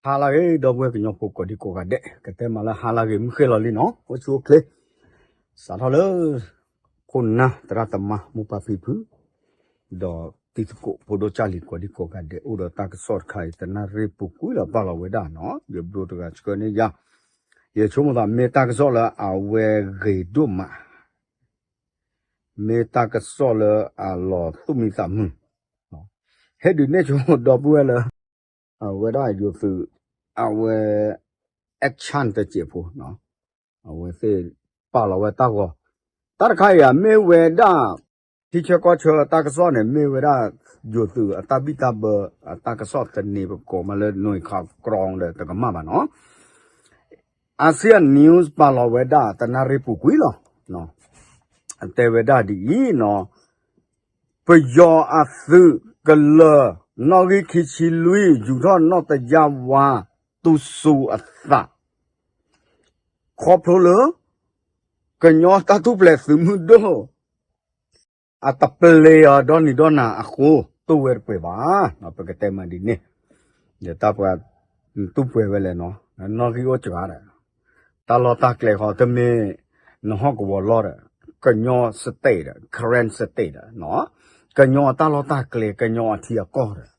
ဟါလၢအဂ့ၤ ဒီပုၢ်ဝဲၢ်ကညီဖိကိးဒံကိးဂၤဒဲး, ကတဲမးလၢဟါလၢအဂ့ၤ မုၢ်ဃ့ၢ်လီၤလံနီၤ, အိၣ်ဆူၣ်အိၣ်ချ့, စးထီၣ်လၢ ခိၣ်နၢ်သရၣ်သမါမိၢ်ပၢ်ဖံဖု, ဒီးတံၤသကိးဖိဒိၣ်ကၢ်လံၤကိးဒံကိးဂၤဒဲး အိၣ်ဒီးတၢ်ကစီၣ်တခါအံၤ တနၣ်ရံၣ်ပူၤကွံာ်လီၤပာ်လီၤဝဲဒၣ်နီၤ, ယဘျိတဂၤဆှၢန့ၢ်ယၤ, ယဆိကမိၣ်သးမ့ၢ်တၢ်ကစီၣ်လၢအဝဲဂ့ၤဒိၣ်မး မ့ၢ်တၢ်ကစီၣ်လၢအလီၤသူၣ်မံသးမုာ်, ဟဲဒုးနဲၣ်ဆိဒီပုၢ်ဝဲၢ်လၢ အဝဲဒၣ်ယိၤသုး အဝဲ action တစဲးဖိ, အဝဲသ့ၣ်ပာ်လီၤဝဲတၢ်ဂီၤ, တၢ်တခါအံၤ မ့ၢ်ဝဲဒၣ် ထံဆၢကီၢ်ဆၢတၢ်ကစီၣ်န့ၣ် မ့ၢ်ဝဲဒၣ် ယိၤသုးအတၢ်ဘံၣ်တၢ်ဘၢ အတၢ်ကစီၣ်သန့ပကိးမးလၢ နွံခးကြိဒီးတကမၣ်ဘၣ်နီၤ Asia News ပာ်လီၤဝဲဒၣ် တနၣ်ရံၣ်ပူၤကွံာ်လီၤ, တဲဝဲဒၣ်ဒ်အံၤနီၤ, ပယီၤအသုးကလၢၤ နီၣ်ဂံၢ်ခံဆံလွံၢ် ယူၤထီၣ်နီၣ်တယၢ်ဝါ တူၢ်ဆူအသး, ခီဖျိလၢ ကညီတၢ်ထူၣ်ဖျဲးသုးမုၢ်ဒိၣ် အတပျဲၤအီၤဒီနံၤဒီနၤအဃိ တူၢ်ဝဲတပှဲၤဘၣ်, ပကတဲမးဒ်န့ၣ်, ဒီးတၢ်ပှၤ တူၢ်ပှဲၤဝဲလဲၣ်နီၤ, နီၣ်ဂံၢ်အိၣ်စှၤဒီး, တၢ်လီၢ်တၢ်ကျဲဃီ တမ့ၢ် နဟီၣ်ကဝီၤလီၢ်ဒီး, ကညီ state ဒီး Karen state ဒီး, ကညီအတၢ်လီၢ်တၢ်ကျဲ ကညီအထံအကီၢ်ဒီး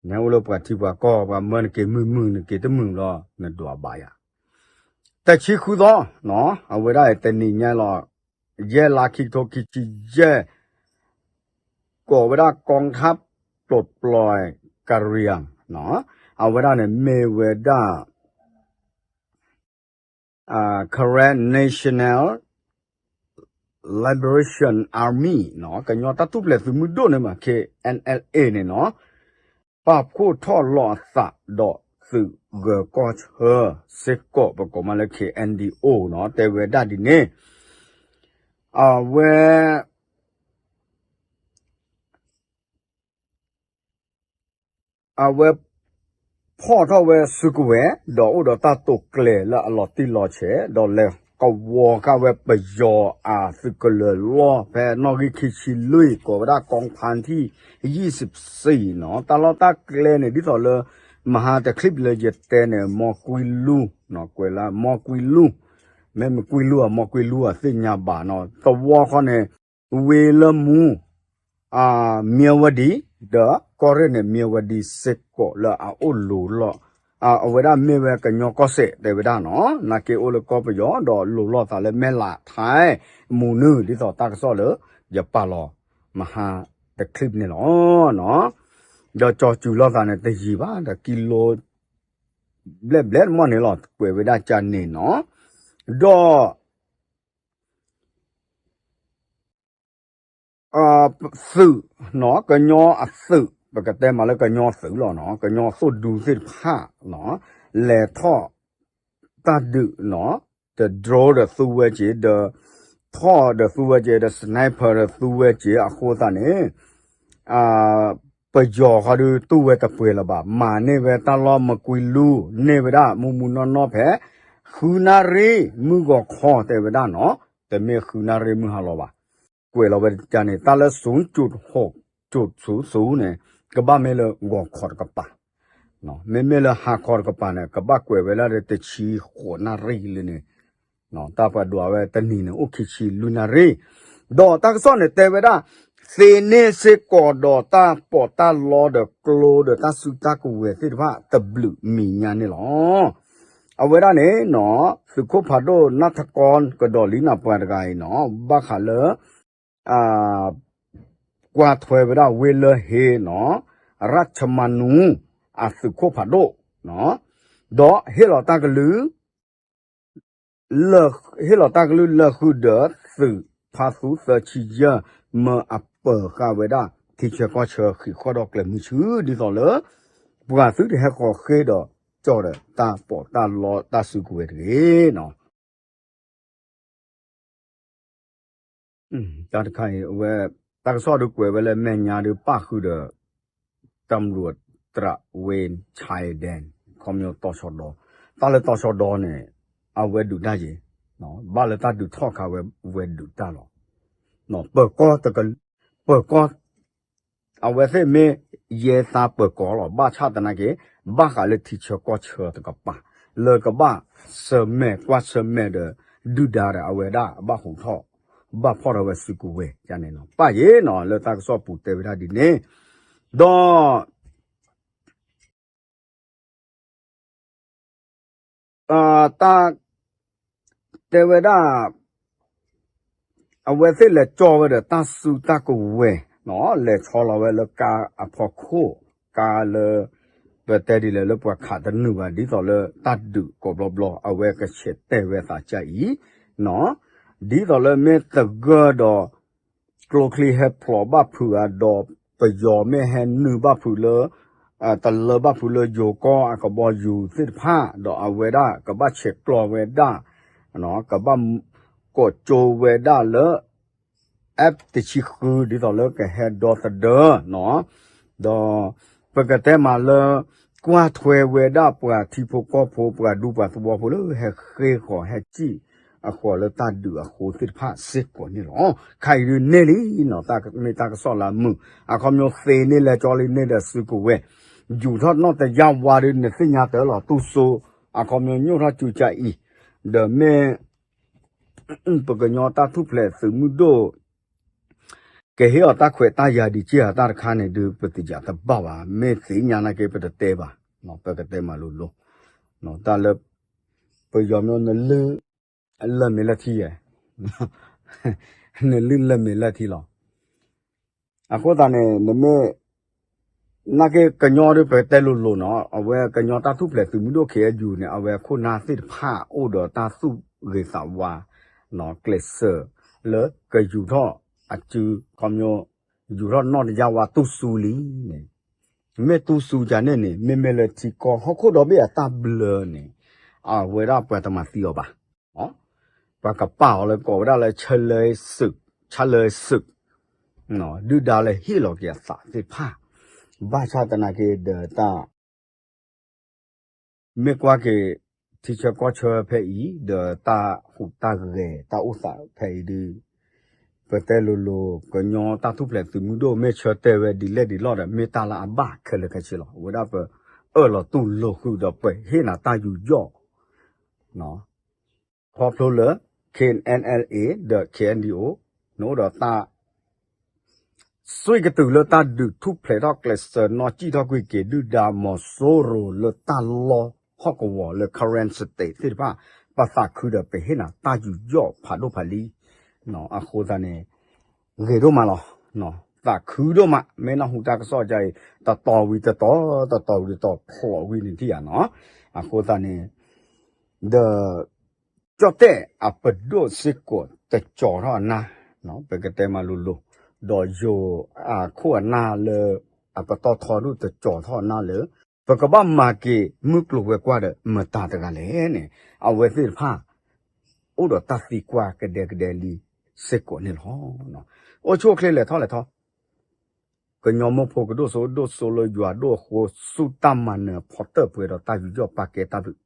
နအိၣ်လၢပှၤထံပှၤကီၢ် ပှၤမၢနက့ၤမုာ်မုာ် နက့ၤတမုာ်ဘျီ နဒွးဘၣ်ယၤ, တဆံဃုသီနီၤ, အဝဲဒၣ်အံၤတနံၤညါလီၤ, ယဲၢ်လါခံကထိခံဆံယဲၢ် ကိးဝဲဒၣ် กองทัพปลดปล่อยกะเหรี่ยง နီၤ, အဝဲဒၣ်န့ၣ်မ့ၢ်ဝဲဒၣ် Karen National Liberation Army နီၤ, ကညီတၢ်ထူၣ်ဖျဲးသုးမုၢ်ဒိၣ်န့ၣ်မး K N L A န့ၣ်နီၤ, ပာ်ဖှိၣ်ထီၣ်လီၤအသးဒီးသုးဂၢၤကီၢ်ဆၢစ့ၢ်ကီး ပကိးမးလၢ K N D O နီၤ, တဲဝဲဒၣ်ဒ်န့ၣ်, အဝဲ အဝဲ ဖီၣ်ထီၣ်ဝဲစုကဝဲၤ ဒီးအိၣ်ဒီးတၢ်တိာ်ကျဲၤလၢအလီၤတံၢ်လီၤဆဲး ဒီးလဲၤကဝီၤဃာ်ဝဲပယီၤအသုးကလၢၤလီၢ် ဖဲနီၣ်ဂံၢ်ခံဆံလွံၢ် ကိးဝဲဒၣ် กองพันที่ยี่สิบสี่ နီၤ, တၢ်လီၢ်တၢ်ကျဲန့ၣ် ဒ်သိးလၢ မဟါတချံၣ်လၢယတဲန့ၣ် မီၢ်ကွံလူၢ်, ကွဲးလၢမီၢ်ကွံလူၢ်, မ့ၢ်မကွံလူၢ်ဧါ မီၢ်ကွံလူၢ်ဧါ သ့ၣ်ညါဘၣ်နီၤ, သဝီဃီန့ၣ် ဝ့ၢ်လၢမူ မၠဲဝတံၤ ဒီးကီၢ်ရ့ၣ်န့ၣ် မၠဲဝတံၤစ့ၢ်ကီးလၢအအိၣ်လိၤလီၤ, အဝဲဒၣ်မ့ၢ်ဝဲကညီကီၢ်စဲၣ်တဲဝဲဒၣ်နီၤ, နာ်က့အိၣ်လၢကီၢ်ပယီၤ ဒီးလိၤလိာ်သးလၢမဲၢ်လးထဲမူနုၢ် ဒ်သိးတၢ်ကစီၣ်လၢ ယပာ်လီၤမဟါတချံၣ်န့ၣ်လီၤ. ဒီးကၠီၤစူၤလိာ်သးန့ၣ် တယံာ်ဘၣ် ဒီးကံလိ ဘျဲၣ်ဘျဲၣ်တမီၢ်န့ၣ်လီၤ ကွဲးဝဲဒၣ်ကန့ၣ်နီၤ, ဒီး သုးနီၤ, ကညီအသုး ပကတဲမးလၢကညီသုးလီၤနီၤ, ကညီသိၣ်ဒူသ့ၣ်တဖၣ်နီၤ, လဲၤထီၣ်တၢ်ဒုးနီၤ, ဒီး drone ဒီးသူဝဲက့ၤ ဒီး ထီၣ်ဒီးသူဝဲက့ၤ ဒီး sniper ဒီးသူဝဲက့ၤအဃိသတးန့ၣ် ပယီၤဃီဒုးတူၢ်ဝဲတပှဲၤလၢၤဘၣ်, မၤန့ၢ်ဝဲတၢ်လီၢ်မကွံလူၢ်န့ၢ်ဝဲဒၣ် မုၢ်မုၢ်နီၢ်နီၢ်ဖဲ ဃုနၣ်ရံၣ်မုၢ်ဂီၤခီတဲဝဲဒၣ်နီၤ, တမ့ၢ်ဃုနၣ်ရံၣ်မုၢ်ဟါလီၤဘၣ်, ကွဲးလီၤဝဲတကန့ၣ် တၢ်လၢ ศูนย์จุดหกจุดศูนย์ศูนย์ န့ၣ် ကဘၣ်မ့ၢ်လၢဂီၤခီတကပၤ, မ့မ့ၢ်လၢဟါခီတကပၤန့ၣ် ကဘၣ်ကွဲးဝဲဒၣ်လၢတဆံဃိးနၣ်ရံၣ်လၢန့ၣ် တၢ်ပှၤဒွးဝဲတနံၤန့ၣ် အိၣ်ခံဆံလွံၢ်နၣ်ရံၣ်, ဒီးတၢ်ကစီၣ်န့ၣ်တဲဝဲဒၣ် သ့န့ၢ်စ့ၢ်ကီးဒီးတၢ်ပီးတၢ်လီဒီးကျိဒီးတၢ်စုတၢ်ကဝဲၤသ့ၣ်တဖၣ် တဘျုးမံၤညါန့ၣ်လီၤ. အဝဲဒၣ်န့ၣ်နီၤ သုးခိၣ်ဖးဒိၣ်နၢ်ထကီကဒီးလံနၤပှၤတဂၤအံၤနီၤ ဘၣ်ဃးလၢ ကွၢ်ထွဲဝဲဒၣ်ဝ့ၢ်လၢဟ့နီၤ ရၢၣ်ချမၤနူ အသုးခိၣ်ဖးဒိၣ်, ဒီးဟ့ၣ်လီၤတၢ်ကလုၢ် ဟ့ၣ်လီၤတၢ်ကလုၢ်လၢာ်ဃုာ်ဒီးသုးဖါသူသၢဆံယဲၢ် မၢအပၢၤဃာ်ဝဲဒၣ် ထံဆၢကီၢ်ဆၢဃံးဃီၣ်ဒီးကျဲၤမုဆူ ဒ်သိးလၢ ပှၤသုတဟဲဃီၤဃ့ဒီး ကၠီဒီးတၢ်ပီးတၢ်လီတၢ်စုကဝဲၤတဂ့ၤနီၤ. တၢ်တခါအံၤ အဝဲ တၢ်ကစီၣ်ဒုးကွဲးဝဲလၢမဲာ်ညါဒုးပၣ်ဃုာ်ဒီး ตำรวจตระเวนชายแดน ခီပညီတီၤဆီဒီ, တၢ်လၢတီၤဆီဒီန့ၣ် အဝဲဒုးတၢ်ယ့ၤ, ဘၣ်လၢတၢ်ဒုးထီၣ်ခါဝဲ ဝဲဒုးတၢ်လီၤ. ပၢၤကီၢ်တက, ပၢၤကီၢ် အဝဲသ့ၣ်မ့ၢ်ယဲသးပၢၤကီၢ်လီၤ. ဘၣ်ဆၣ်သနာ်က့ ဘၣ်ဃးလၢထံဆၢကီၢ်ဆၢတကပၤ လၢကဘၣ်ဆၢၣ်မဲာ်ကွၢ်ဆၢၣ်မဲာ်ဒီး ဒုၣ်ဒါဒီးအဝဲဒၣ်ဘၣ်ဟူးထီၣ် ဘၣ်ဖီၣ်ထီၣ်ဝဲစုကဝဲၤန့ၣ်လီၤ. ပၢ်ယ့ၤနီၤ လၢတၢ်ကစီၣ်ပူၤတဲဝဲဒၣ်ဒ်န့ၣ် ဒီး တၢ် တဲဝဲဒၣ် အဝဲသ့ၣ်လဲၤကၠီဝဲဒီးတၢ်စုတၢ်ကဝဲၤ လဲၤဆီလီၤဝဲလၢကါအဖီခိၣ် ကါလၢ ပတဲဒ်လဲၣ်လၢပှၤခးတနုာ်ဘၣ် ဒ်သိးလၢတၢ်ဒုးကိးဘျီဘျီ အဝဲကဆဲးတဲာ်ဝဲသးကါအံၤ ဒ်သိးလၢမ့ၢ်သဂၢၢ်ဒီး ကျိချံဟဲဖျိးဘၣ်ဖုးအဒီး ပယီၤမ့ၢ်ဟဲနုာ်ဘၣ်ဖုးလၢ တလၢဘၣ်ဖုးလၢယိၤကီၢ်အကဘီယူၤသ့ၣ်တဖၣ် ဒီးအဝဲဒၣ်ကဘၣ်ဆဲးကျိးဝဲဒၣ် ကဘၣ်ကိးကၠိဝဲဒၣ်လၢ F တဆံဃု ဒ်သိးလၢကဟဲဒီသဒၢ ဒီး ပကတဲမးလၢ ကွၢ်ထွဲဝဲဒၣ်ပှၤထံဖိကီၢ်ဖိ ပှၤဒူပှၤသဝီဖိလၢဟဲဃ့ၢ်ဃီၤဟဲစံၣ်အဃီၤလၢတၢ်ဒုးအဃိသ့ၣ်တဖၣ်စ့ၢ်ကီးန့ၣ်လီၤ. ခဲအံၤဒုးန့ၢ်လံနီၤ တၢ်မ့ၢ်တၢ်ကစီၣ်လၢမုာ် အခီပညီသ့န့ၢ်လၢကၠီလံန့ၢ်ဒီးစုကဝဲၤ ယူၤထီၣ်နီၣ်တယၢ်ဝါဒုး နသ့ၣ်ညါတၢ်လီၤ တူၢ်စိ အခီပညီညိၣ်ထီၣ်စုကါအံၤ ဒီးမ့ၢ် ပကညီတၢ်ထူၣ်ဖျဲးသုးမုၢ်ဒိၣ် ကဟ့ၣ်အီၤတၢ်ခွဲးတၢ်ယာ်ဒံးက့ၤအတၢ်တခါန့ၣ်ဒုး ပသ့ၣ်ညါတဘၣ်ဘၣ် မ့ၢ်သ့ၣ်ညါနာ်က့ပတတဲဘၣ် ပကတဲမးလိၤလိၤ တၢ်လၢ ပယီၤမ့ၢ်နလုၢ် လၢမ့ၢ်လၢထံယဲၢ် နလုၢ်လၢမ့ၢ်လၢထံလီၤ. အဃိသတးန့ၣ် နမ့ၢ် နာ်က့ကညီဒုးပတဲလိၤလိၤနီၤ အဝဲကညီတၢ်ထူၣ်ဖျဲးသုးမုၢ်ဒိၣ် ခ့ၣ်အဲၣ်ယူၣ်န့ၣ် အဝဲခိၣ်နၢ်သ့ၣ်တဖၣ်အိၣ်ဒီးတၢ်သူၣ်ဂ့ၤသးဝါ ကျဲးစၢးလၢကယူၤထီၣ်အစု ခီပညီ ယူၤထီၣ်နီၣ်တယၢ်ဝါတူၢ်စူလံန့ၣ် မ့ၢ်တူၢ်စူကန့ၣ်န့ၣ် မ့မ့ၢ်လၢထံကီၢ်ဟီၣ်ခိၣ်ဒီဘ့ၣ်အတၢ်ဘျၢန့ၣ် အဝဲဒၣ်ပှၤတမၤသံအီၤဘၣ် ပှၤကပာ်အီၤလၢကိးဝဲဒၣ်လၢ ဆၢလၢစုး ဆၢလၢစုး ဒုၣ်ဒါလၢဟ့ၣ်လီၤက့ၤအသးသ့ၣ်တဖၣ် ဘၣ်ဆၣ်သနာ်က့ဒီးတၢ် မ့ၢ်ကွၢ်က့ၤ ထံဆၢကီၢ်ဆၢဖဲအံၤ ဒီးတၢ်ဟူးတၢ်ဂဲၤတၢ်အိၣ်သးဖဲအံၤဒုး ပတဲလိၤလိၤ ကညီတၢ်ထူၣ်ဖျဲးသုးမုၢ်ဒိၣ် မ့ၢ်ဆၢတဲာ်ဝဲဒ်လဲၣ်ဒ်လဲၣ်ဒီး မ့ၢ်တၢ်လၢအဘၣ်ခဲလၢာ်ခဲဆ့လီၤ. အဝဲဒၣ်ပအၢၣ်လီၤတူၢ်လိာ်ဃုာ်ဒီးပဟ့ၣ်နၤတၢ်ယူးယီၣ် ခီဖျိလၢ K N L A ဒီး K N D O နအိၣ်ဒီးတၢ် စွံကတုၤလၢတၢ်ဒုးထူၣ်ဖျဲးထီၣ်ကျဲးစၢးနီၣ်စံၣ်ထီၣ်ကွံာ်က့ၤ ဒုၣ်ဒါမီၤစိရိၤလၢတၢ်လီၢ်ဟီၣ်ကဝီၤလၢ Karen State သ့ၣ်တဖၣ် ပသးခုဒီးပဟ့ၣ်နၤတၢ်ယူးယီၣ်ဖးဒိၣ်ဖးလံ အဃိသတးန့ၣ် ဂ့ၤဒိၣ်မးလီၤ. သးခုဒိၣ်မး မ့ၢ်နၢ်ဟူတၢ်ကစီၣ်အံၤ တတီၤဝံၤတတီၤ တတီၤဝံၤတတီၤဖျိးဝံၤန့ၣ်ထံၣ်ဧါနီၤ. အဃိသတးန့ၣ် ဒီး ကၠီၣ်တဲၣ်အပဒိၣ်စ့ၢ်ကီးတကၠီၤထီၣ်အနၢ်, ပကတဲမးလိၤလိၤ, ဒီးယိၤအခိၣ်အနၢ်လၢ အပတီၢ်ထီဒိၣ်တကၠီၤထီၣ်အနၢ်လၢ ပကဘၣ်မၤက့ၤမုၢ်ကျိၤဝဲၤကွာ်ဒီးမတၤတဂၤလဲၣ်န့ၣ် အဝဲသ့ၣ်တဖၣ် အိၣ်ဒီးတၢ်သံကွၢ်ကဒဲကဒဲလံစ့ၢ်ကီးန့ၣ်လီၤ. အိၣ်ဆူၣ်အိၣ်ချ့လဲၤထီၣ်လဲၤထီ ကညီမိၢ်ဖိကဒိၣ်စိဒိၣ်စိလၢယွၤဒိၣ်အဃိ ဆူတၢ်မၤနၢၤဖီတၢၣ်ပှဲၤဒီးတၢ်ယူးယီၣ်ပာ်ကဲတၢ်ဘျုး